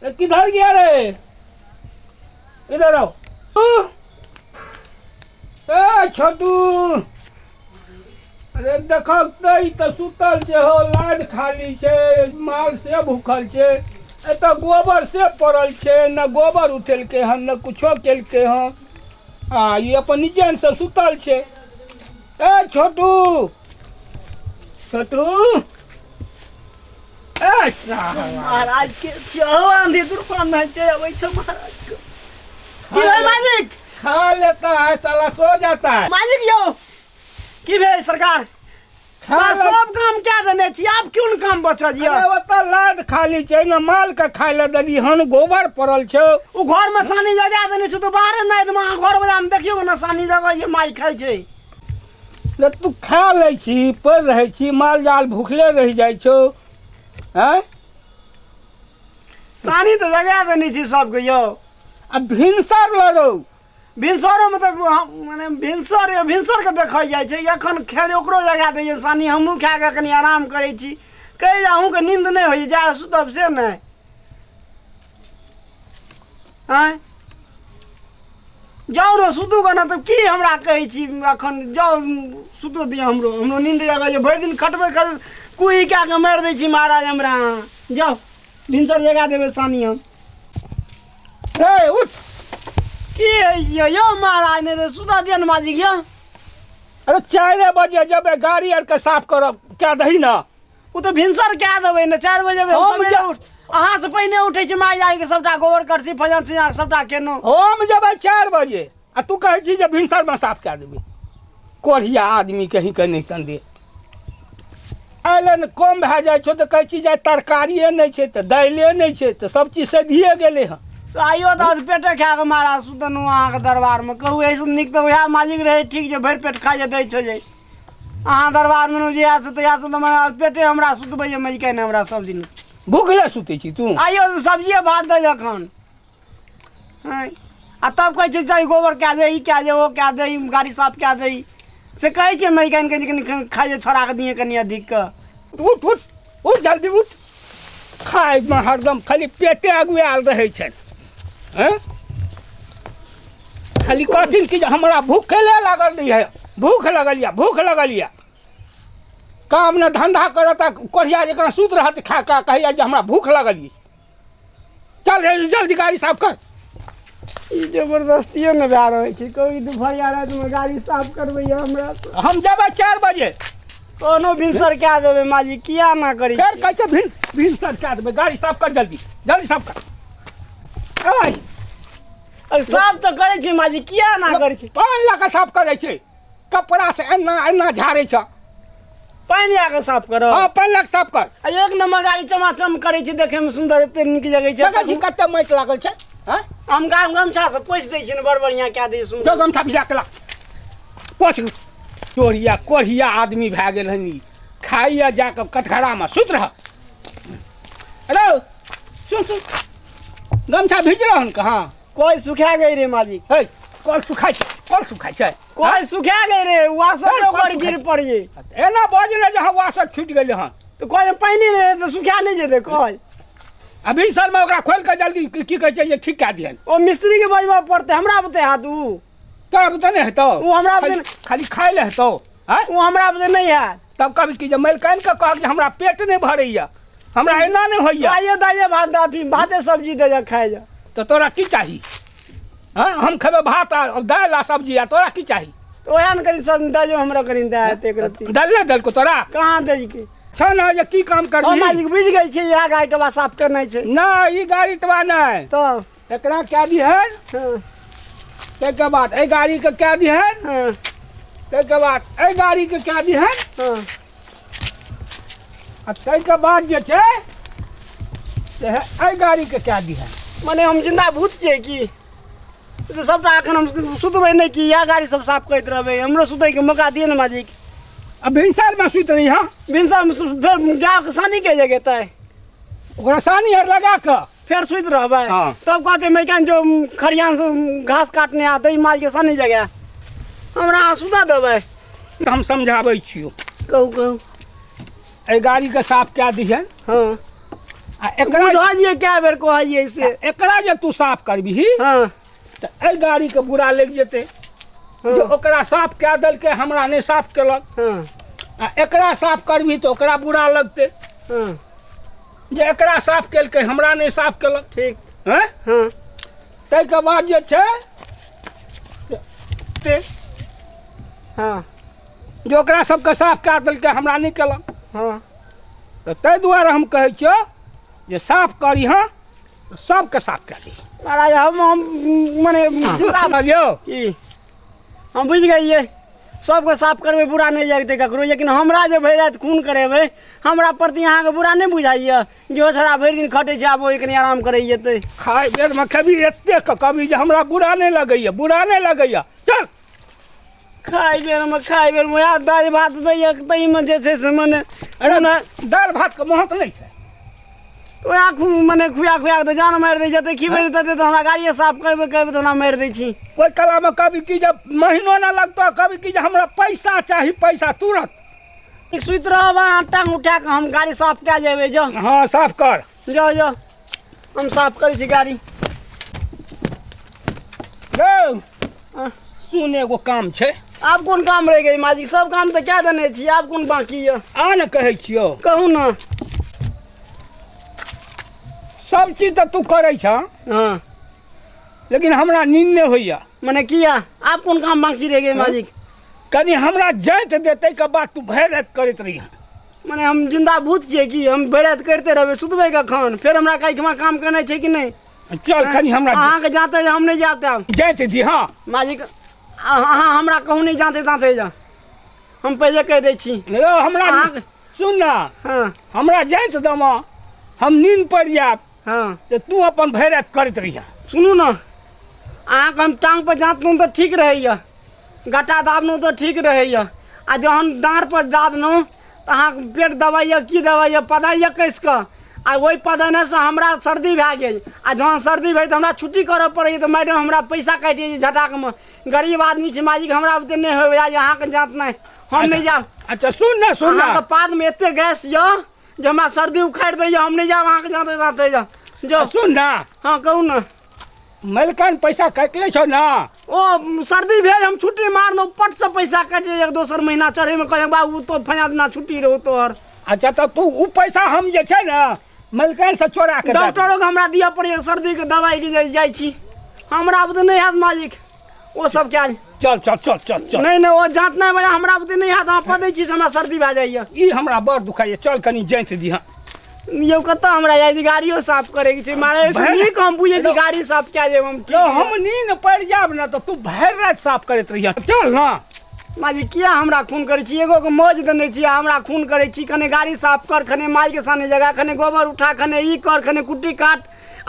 ए, किधर गया रे? इधर आओ। ए छोटू, अरे देखक तऽ ई तऽ सुतल छै हो, लाद खाली छै, माल से भूखल छै, एतऽ गोबर से पड़ल छै, न गोबर उठेलकै हन न कुछो केलकै हन, आ ई अपन नीचेसँ सुतल छै। ए छोटू, छोटू, ए साला। महाराज के छियो आंधी तूफान में चल अबै छै महाराज के। की भेल मालिक? खा लेता है साला, सो जाता है। मालिक यौ, की भेल सरकार? खा ले। सब काम कए देने छी, आब क्यों ने काम बचल यऽ? अरे ओतऽ लाद खाली छै ने, माल के खाय लए देली हन, गोबर पड़ल छै। ओ घर में सानी जगा देने छै, तो बाहरे नहि देबै। अहाँ घर वाला में देखियौ ने, सानी जगह जे माइ खाइ छै। ले तू खा लै छी, पड़ि रहै छी, माल जाल भूखले रहि जाइ छौ। आँय? सानी तऽ जगा देने छी सबके यौ। आ भिनसर लड़ौ। भिनसरोमे तऽ मने भिनसर भिनसरके देखल जाइ छै, एखन खेल ओकरो जगा दै छै सानी। हमहूँ खा कऽ कनि आराम करै छी, कहै जे अहूँके नींद नहि होइए, जा सुतब से नहि। आँय जाउ ने सुतू गऽ ने, तऽ की हमरा कहै छी एखन? जाउ सुतो दिअ हमरो, हमरो नींद जगह भरि दिन खटबै कर कुही कए कऽ मारि दै छी महाराज हमरा। अहाँ जाउ, भिनसर जगा देबै सानी हम। रे उठ। की होइए यौ महाराज? नहि तऽ सुतऽ दिअ ने मालिक यौ। अरे 4 बजे जेबै, गाड़ी आरके साफ करब, कए दही ने। ओ तऽ भिनसर कए देबै ने, 4 बजे जेबै। हम हम जा- उठ अहाँसँ पहिने उठै छी माय, जाइके सबटा गोबर करसी फजन सिंह सबटा केलहुँ। हम जेबै 4 बजे आ तू कहै छी जे भिनसरमे साफ कए देबै। कोढ़िया आदमी कहीं के नहि संदेह अयलै ने, कम भए जाइ छौ तऽ कहै छी जे तरकारिए नहि छै तऽ दालिए नहि छै, तऽ सब चीज सधिए गेलै हँ। आइयो तऽ पेटे खा कऽ महाराज सुतलहुँ अहाँके दरबारमे। कहू, एहिसँ नीक तऽ उएह मालिक रहै ठीक, जे भरि पेट खाइ जे दै छै। जे अहाँ दरबारमे जहियासँ तहियासँ तऽ महाराज पेटे हमरा सुतबैए मजिकानि हमरा सब दिन। भूखले सुतै छी तू? आइयो तऽ सब्जिए भात दै एखन। हँ, आ तब कहै छै चाहे गोबर कए दे, ई कए दे, ओ कए दे, ई गाड़ी साफ कए दे। से कहै छियै मजिकानि के जे कनि खाइ जे छोड़ाके दिहे कनि अधिक कऽ। उठ उठ उठ, जल्दी उठ। खायमे हरदम खाली पेटे अगुआयल रहै छनि। हँ, खाली कहथिन कि जे हमरा भूखे लागल यऽ, भूख लगल यऽ, भूख लगल यऽ। काम ने धंधा करत आ कोढ़िया जकाँ सुति रहत खा कऽ, कहैया जे हमरा भूख लगल यऽ। चल रे, जल्दी गाड़ी साफ कर। ई जबरदस्तिए ने भए रहल छै। कहू, दुपहरिया रातिमे गाड़ी साफ करबैया हमरा? हम जेबै 4 बजे। कोनो भिनसर कए देबै माजी, किया ना करी? फेर कहै छै भिनसर कए देबै। गाड़ी साफ कर, जल्दी जल्दी साफ कर। आइ, अरे साफ तऽ करै छी माजी, किया ना करै छी? पानि लऽ कऽ साफ करै छै, कपड़ा से एना एना झाड़ै छ। पानि लए कऽ साफ करब? हँ, पानि लऽ कऽ साफ कर। आ एक नंबर गाड़ी चमाचम करै छै, देखैमे सुन्दर एते नीक लगै छै। देखै छी कते माटि लागल छै? हँ, हम गाम गमछा से पोछि दै छियै ने, बड़ बढ़िआँ कए दै सुन्दर। जो गमछा भिजा के ला, पोछ। चोरिया कोढ़िया आदमी भए गेल हन ई। खाइया जाकऽ कटघरामे सुति रह। अरे सुन सुन, गमछा भिजल हन कहाँ? कोई सुखा गई रे मालिक। हे, कल सुखाइ छै, कल सुखाइ छै। कोई सुखा गई रे, वासर कल ओकर सुखाइ गिर छै। पड़ जे। एना बजले जे हँ वासर छूटि गेलै हन। तऽ कोई पानि नहि रहै तऽ सुखा नहि जेतै कोई? अभी सर में ओकरा खोलि कऽ जल्दी की कहै छै जे ठीक कए दिहन। ओ मिस्त्री के बजबऽ पड़तै, हमरा बुते हाथ उ। तोरा बुते नहि हेतौ? ओ हमरा बुते खाली खाइ लए हेतौ? आँय? ओ हमरा बुते नहि हैत। तब कहबी कि जे मलिकानि के कहक जे हमरा पेट नहि भरैया, हमरा एना नहि होइया। दाइये दाइये भात अथी भाते सब्जी दे जा खाइ जा। तऽ तोरा की चाही? हँ, हम खेबै भात आ दालि आ सब्जी, आ तोरा की चाही? तऽ ओएह ने कनि सब दऽ जो हमरा कनि दए हेतै एक रत्ती। दालि नहि देलको तोरा? कहाँ दै के छौ ने जे की काम हम करबही? मालिक बुझि गेल छियै, इएह गाड़ी टबा साफ करनाइ छै। नहि, ई गाड़ी तबा नहि। तब एकरा कए दिहन? हँ। ताहिके बाद एहि गाड़ीके कए दिहन? हँ। ताहिके बाद एहि गाड़ीके कए दिहन? हँ। आ ताहिके बाद जे छै से एहि गाड़ीके कए दिहन। मने हम जिन्दा भूत छियै की? तऽ सबटा एखन हम सुतबै नहि कि इएह गाड़ी सब साफ करैत रहबै? हमरो सुतैके मौका दिअ ने मालिक। आ भिनसरमे सुति रही? हँ, भिनसरमे फेर गायके सानी के जगेतै? ओकरा सानी आर लगा कऽ फेर सुति रहबै? हाँ। तब कहते मैकान जो खरियान से घास काटने आते, माल के सानी जगह हमरा अहाँ सुता देबै? हम समझाबै छियौ। कहू कहू। एहि गाड़ीके साफ कए दिहन। हाँ। आ एकरा बुझलियै कए बेर कहलियै से। एकरा जे तू साफ करबिही हँ तऽ एहि गाड़ीके बुरा लागि जेतै जे ओकरा साफ कए देलकै, हमरा नहि साफ केलक। हँ आ एकरा साफ करबिही तऽ ओकरा बुरा लगतै हँ जे एकरा साफ केलकै, हमरा नहि साफ केलक। ठीक। हँ हँ ताहिके बाद जे छै ते हँ जे ओकरा सबके साफ कए देलकै, हमरा नहि केलक। हँ तऽ ताहि दुआरे हम कहै छियौ जे साफ करिहँ, सबके साफ कए दही। महाराज, हम मने बुझलियौ की हम बुझि गेलियै, सबके साफ करबै, बुरा नहि लगतै ककरो, लेकिन हमरा जे भरि राति खून करेबै, हमरा प्रति अहाँके बुरा नहि बुझाइए जे ओ छोड़ा भरि दिन खटै छै, आब ओ कनि आराम करै जेतै? खाय बेरमे खेबही एतेक कभी जे हमरा बुरा नहि लगैए, बुरा नहि लगैए। चल। खाय बेरमे वएह दालि भात दैए, ताहिमे जे छै से मने अरे दालि भातके महत्व नहि छै। वएह मने खुआ खुआ कऽ तऽ जान मारि दै, जते खिबै तते तऽ हमरा गाड़िए साफ करबै करबै तऽ हमरा मारि दै छी। ओहि कलामे कभी की जे महीनो नहि लगतौ, कभी की जे हमरा पैसा चाही, पैसा तुरंत। सुति रहब अहाँ, टांग उठा कऽ हम गाड़ी साफ कए जेबै, जाउ। हँ, साफ कर। जाउ जाउ, हम साफ करै छी गाड़ी। रौ। आँ, सुन, एगो काम छै। आब कोन काम रहि गेल माजिक? सब काम तऽ कए देने छी, आब कोन बाकी यऽ? आ ने कहै छियौ। कहू ने। सब चीज तऽ तू करै छह। हँ लेकिन हमरा नींद नहि होइया। मने किया, आब कोन काम बाकी रहि गेल माजिक? कनि हमरा जाइत दे, ताहिके बाद तू भरि राति करैत रहिहँ। मने हम जिंदा भूत छियै कि हम भरि राति करिते रहबै? सुतबै कखन फेर? हमरा काल्हिखमा काम केनाइ छै कि नहि? चल, कनि हमरा अहाँके जाते हम नहि जाते आब। जाइत दी, हँ। मालिक, अहाँ हमरा कहूँ नहि जाते ताते जा, हम पहिले कहि दै छी। रौ, हमरा सुन ना। हँ हमरा जाइत दमा, हम नींद पड़ि जायब। हँ तऽ तू अपन भरि राति करैत रहिहँ। सुनू ने, अहाँके हम टांग पर जाँतलहुँ तऽ ठीक रहैए, गट्टा दाबलहुँ तऽ ठीक रहैए, आ जहन डाँड़ पर दाबलहुँ तऽ अहाँके पेट दबाइए की दबाइए, पदाइए कसि कऽ, आ ओहि पदेनेसँ हमरा सर्दी भए गेल, आ जहन सर्दी भेल तऽ हमरा छुट्टी करऽ पड़ैए, तऽ मैडम हमरा पैसा काटि दै छै झटाकमे। गरीब आदमी छी मालिक, हमरा बुते नहि होइए अहाँके जाँत नहि, हम नहि जायब। अच्छा, सुन ने, सुन ने। अहाँके पादमे एते गैस यऽ जे हमरा सर्दी उखाड़ि दैए, हम नहि जायब अहाँके जाँते जाँते जा जाउ। सुन ने। हँ, कहू ने। मलकान पैसा काटि लै छौ ने? ओ सर्दी भेल, हम छुट्टी मारलहुँ, पटसँ पैसा काटि लेलक। दोसर महीना चढ़ैमे कहलक, बाबू तो फैना दिना छुट्टी रहौ तोहर। अच्छा, तऽ तू ओ पैसा हम जे छै ने मलकान से चोरा के दए देब। डॉक्टरोके हमरा दिअ पड़ैए सर्दीके दवाइ के जाइ छी, हमरा बुते नहि हैत मालिक ओ सब कयल। चल चल चल चल चल। नहि नहि, ओ जाँत नहि बजा, हमरा बुते नहि हैत। अहाँ पदै छी से हमरा सर्दी भए जाइए। ई हमरा बड़ दुखाइए, चल कनि जाँति दिहँ। यौ, कतऽ हमरा जाइ? गाड़ियो साफ करैके छै मारे एहिसँ नीक हम बुझै छी गाड़ी साफ कए जायब हम। जँ हम नींद पड़ि जायब ने तऽ तू भरि राति साफ करैत रहिहँ, चल ने। माजी, किया हमरा खून करै छी? एगो के मौज देने छी आ हमरा खून करै छी। कने गाड़ी साफ कर, खने मालके साने जगह, खने गोबर उठा, खने ई कर, खने कुट्टी काट,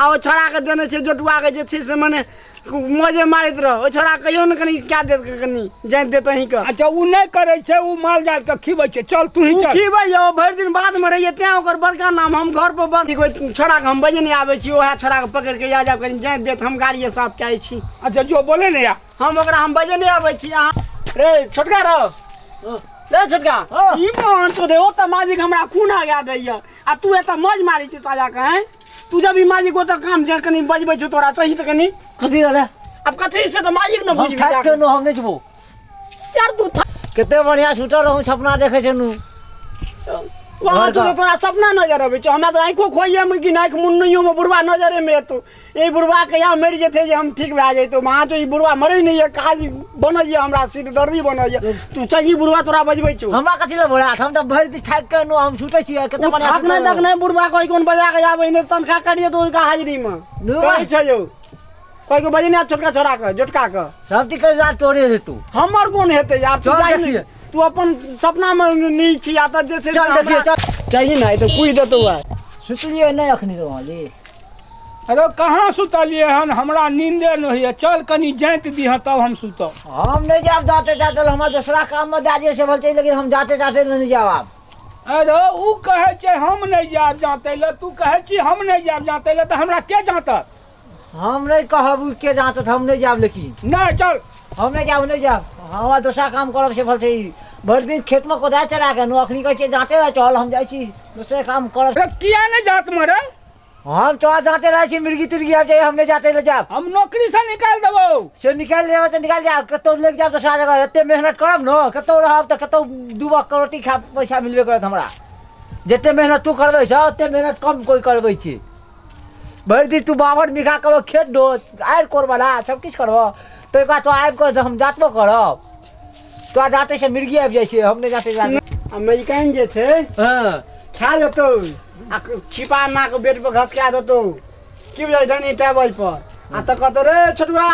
आ ओ छोड़ाके देने छै जोटुआके, जे छै से मने मौजे मारैत रह। ओ छोड़ा कहियो ने कनि कए देत, कनि जाइत देत अहीँके। अच्छा, ओ नहि करै छै, ओ माल जाल के खिबै छै। चल, तू ही ओ चल। खिबै यौ, भरि दिन बादमे रहैए, तेँ ओकर बड़का नाम। हम घर पर बड़ ओहि छोड़ाके हम बजे नहि आबै छी, ओएह छोड़ाके पकड़ि कऽ आ जायब, कनि जाइत देत, हम गाड़िए साफ कए छी। अच्छा, जो बोले ने या। हम ओकरा हम बजे नहि आबै छी। अहाँ रे छोटका रहो रे छोटका, ई मोहन तो दे, ओ तऽ माजिक हमरा खून हगा दैया आ तू एतऽ मौज मारै छी साजा के हैं। तू जब ई माजिक ओतऽ काम जे कनि बजबै छौ तोरा सही तऽ कनि कथी रहले? आब कथी से तऽ माजिक ने हम बुझबी थाकि जाके। के हम नहि छबो। यार तू कते बढ़िया सुतल रहूं, सपना देखै छलहुँ। वहाँ घर का। तोरा सपना नजर अबै छौ, हमरा तऽ आँखो खोइए मे कि आँखि मुन्नैयो मे बुढ़वा नजरे मे एतौ। ई बुढ़वा कहिया मरि जेतै जे हम ठीक भए जैतौ? वहाँ तो ई बुढ़वा मरै नहि यऽ, काज बनल यऽ, हमरा सिर दर्दी बनल यऽ। तू चल, ई बुढ़वा तोरा बजबै छौ। हमरा कथी लए बोला? हम तऽ भरि दिन थाकि के एलहुँ, हम सुतै छियै कते ओ बढ़िया थाक नहि सुतल तक रहूं। नहि बुढ़वा कोई कोन बजा के आबै नहि, तनखा काटिए तो उनका हाजिरी मे। नु कहै छै यौ, कोई को बजेने छोटका छोड़ा के जोटका के। सब चीज के यार तोरे हेतौ। हमर कोन हेतै यार? तू चल जाइ देखिए। नहि, तू अपन सपना मे नी छी आ तऽ जे छै से चल देखिए, हमरा- चल। चाहिए ना, ई तऽ कुहि देतौ आइ। सुतलियै नहि अखनी तो जी? अरे कहाँ सुतलियै हन, हमरा नींदे नहि होइए। चल, कनि जाँति दिहँ तब हम सुतब। हम नहि जायब जाते जाते, हमरा दोसरा काम में दए दिअ से भल, लेकिन हम जाते जाते नहीं जायब आब। अरे ओ कहै छै हम नहि जायब जाँतै लए, तू कहै छी हम नहि जायब जाँतै लए, तऽ हमरा के जाँतत? हम नहीं कहब उ के जातत, हम नहीं जायब लेकिन। नहि, चल। हम नहीं जायब, नहीं जायब, हमरा दोसरा काम करब से भल छै। भरि दिन खेत में कोदारि चला के नु अखनी कहै छियै जाते रह, चल हम जाइ छी दोसरे काम करब। अरे किया नहि जात मरल? हम तोरा जाते रहै छी मिर्गी तिर्गी आबि जाइए हम नहि जाते ले जायब। हम नौकरी से निकालि देबौ। से निकालि लेबै तऽ निकालि जायब, कतहु लेके जायब दोसरा जगह। एते मेहनत करब ने, कतहु रहब तऽ कतहु 2 वक्त रोटी खायब, पैसा मिलबे करत हमरा। जते मेहनत तू करबै छह ओते मेहनत कम कोइ करबै छै। भरि दिन तू बाबर बिघा करबह, खेत डो आड़ि कोरबला सब किछु करबह, ताहि बाद तोरा आबि कऽ हम जातबो करब। तोरा जाते से मिर्गी आबि जाइ छै, हम नहि जाते जाते। आ मेजकाइन जे छै हँ खा जेतौ आ छिपा नाक बेड पर घसका देतौ, की बुझाइ डाइनिंग टेबल पर। आ तऽ कहतौ रे छोटुआ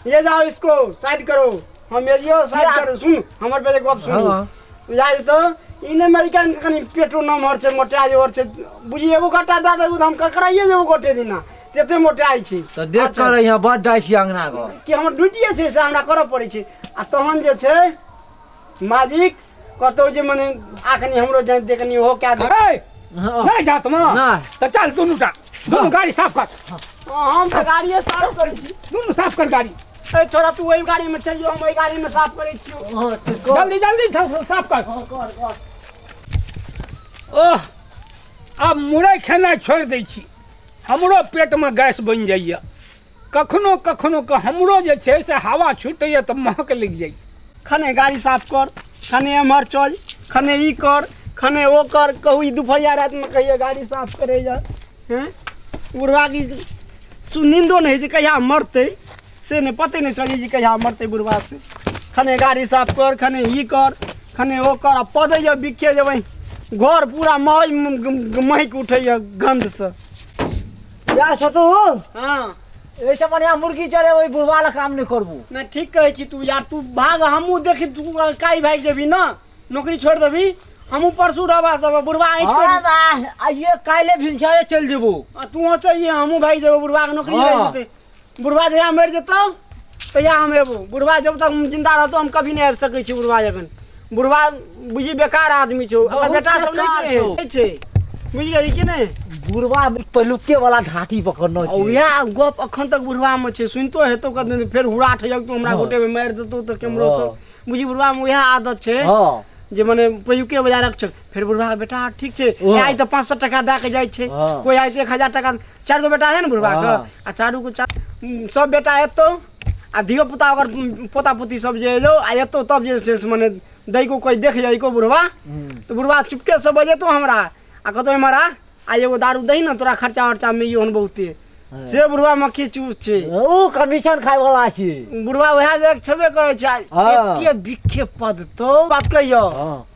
ये जाओ इसको साइड करो, हम एलियो साइड करो। सुन हमर पहिले गप सुन, बुझा जेतौ। ई नहि मेजकाइन के कनि पेटो नमहर छै, मोटाइ और छै, बुझी एगो गट्टा दए देबू तऽ हम करकराइए जेबो गोटे दिना, तते मोटाइ छै। तऽ देख कर यहाँ बड जाइ छी अंगना घर कि हमर ड्यूटिए छै से हमरा करऽ पड़ै छै। आ तहन जे छै मालिक कतौ जे मने आ कनि हमरो जानि दे, कनि ओहो कए दे। अरे हँ। नहि जात माँ नहि। तऽ चल दुनू टा दुनू गाड़ी साफ कर। हम तऽ गाड़िए साफ करै छी। दुनू साफ कर गाड़ी। ए छोड़ा तू ओहि गाड़ी में चल जो, हम ओहि गाड़ी में साफ करै छियौ। हँ, तऽ कर। जल्दी जल्दी साफ कर। हँ, कर, कर। ओह आब मुरई खेनाइ छोड़ि दै छी, हमरो पेटमे गैस बनि जाइए। कखनो कखनो के हमरो जे छै से हवा छूटैए तऽ महक लागि जाइए। खने गाड़ी साफ कर, खने एम्हर चल, खने ई कर, खने ओ कर। कहू ई दुपहरिया रातिमे कहिए गाड़ी साफ करै जा। हैं बुढ़वा की नींदो नहि होइ छै, कहिया मरतै से नहि पते नहि चलै छै, कहिया मरतै बुढ़वा से। खने गाड़ी साफ कर, खने ई कर, खने ओ कर। आ पदैए बिखे जेबै घर पूरा महक उठैए गन्धसँ। यार छोटू। हँ। एहिसँ बढ़िआँ मुर्गी चढ़े ओहि बुढ़वा लए काम नहि करबू। नहि ठीक कहै छी तू यार, तू भाग, हमहूँ देखी तू काल्हि भागि जेबही ने, नौकरी छोड़ि देबही, हमहूँ परसू रहबा देबो बुढ़वा ऐंठ हँ, कऽ। बा, आइए काल्हि भिनसरे चलि जेबो। आ तू चलिए, हमहूँ भागि जेबो, बुढ़वाके नौकरी हँ। लागि जेतै। बुढ़वा जहिया मरि जेतौ तहिया हम एबो। बुढ़वा जब तक हम जिन्दा रहतौ हम कभी नहि आबि सकै छी बुढ़वा। जखन बुढ़वा बुझी बेकार आदमी छौ, ओकर बहुत बेटा सब बेकार नहि छै, छौ। नहि छै, बुझि गेली कि नहि? बुढ़वा पहिलुके वाला ढाठी पकड़नो छै। उएह गप अखन तक बुढ़वा मे छै, सुनितो हेतौ कतौ फेर हुराठ हो तू हमरा हँ। गोटे मे मारि देतौ तऽ केम्हरो हँ। सँ। बुझी बुढ़वा मे उएह आदत छै हँ। जे मने पहिलुके बाजारक छै। फेर बुढ़वा के बेटा ठीक छै, हँ। आइ तऽ 500 टका दए के जाइ छै, हँ। कोइ आइ तऽ 1000 टका। 4 गो बेटा है ने बुढ़वा के, हँ। आ चारू को चार सब बेटा एतौ आ धियो पुता ओकर पोता पोती सब जे एलो आ एतौ तब जे छै से मने दै को कोइ देख जाइ को बुढ़वा तऽ बुढ़वा चुपके से बजेतौ हमरा आ कहतौ एम्हर आ, आ एगो दारू दही ने तोरा खर्चा वर्चा में इहो बहुते। से बुढ़वा मक्खी चूस छै। ओ कमीशन खाय वाला छै बुढ़वा, वएह जे छेबे करै छै। हँ। एते बिखे पदतौ बात कहियौ। हँ।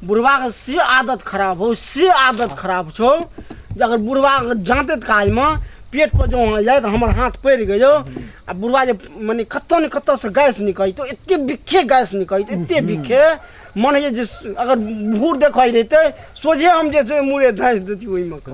बुढ़वा के से आदत खराब हो, से आदत खराब छौ जे अगर बुढ़वा के जाँते काजमे पेट पर जो अहाँ जाय तऽ हमर हाथ पड़ि गेलो आ बुढ़वा जे मने कतऽ ने कतऽ से गैस निकलतौ, एते बिखे गैस निकलतौ, एते बिखे मन होइए जे अगर भूर देखै रहितै सोझे हम जे छै मुरे धसि देती ओहिमे।